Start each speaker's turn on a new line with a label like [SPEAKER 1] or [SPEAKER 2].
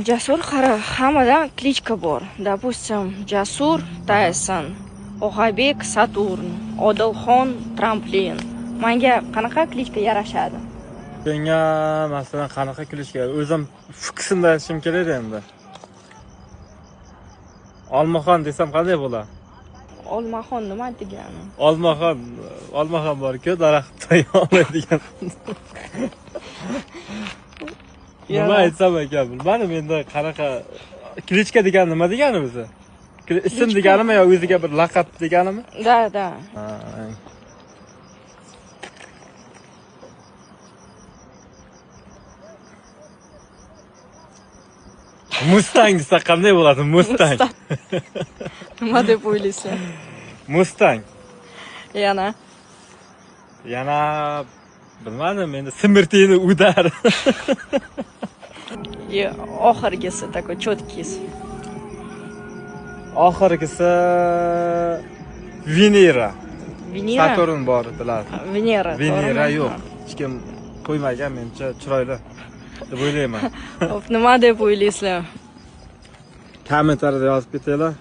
[SPEAKER 1] Jasur, qara, hammadan кличка bor. Допустим, Jasur Tayson, Og'abek Saturn, Odilxon Tramplin. Manga qanaqa кличка yarashadi?
[SPEAKER 2] Senga masalan qanaqa кличка? O'zim fikrimda aytishim kerak endi. Olmaxon desam qanday bo'ladi?
[SPEAKER 1] Olmaxon nima degani?
[SPEAKER 2] Olmaxon, olmaxon bor-ku, daraxtdan oladigan. Nima aytsam ekan, bilmadim endi qanaqa кличка degani nima degani o'zi? Ism deganimi yo o'ziga bir laqab deganimi?
[SPEAKER 1] Да, да.
[SPEAKER 2] Mustang desa qanday bo'ladi? Mustang.
[SPEAKER 1] Nima deb o'ylaysan?
[SPEAKER 2] Mustang.
[SPEAKER 1] Yana.
[SPEAKER 2] Yana bilmadim endi, смертельный удар.
[SPEAKER 1] И oxirgisi, такой четкий.
[SPEAKER 2] Oxirgisi Venera.
[SPEAKER 1] Venera.
[SPEAKER 2] Saturn bor, biladi.
[SPEAKER 1] Venera.
[SPEAKER 2] Venera
[SPEAKER 1] to'g'rimi?
[SPEAKER 2] Yo'q. Hech kim qo'ymagan, menimcha chiroyli deb o'ylayman.
[SPEAKER 1] Xo'p, nima deb o'ylaysizlar?
[SPEAKER 2] Kommentariyada yozib ketinglar.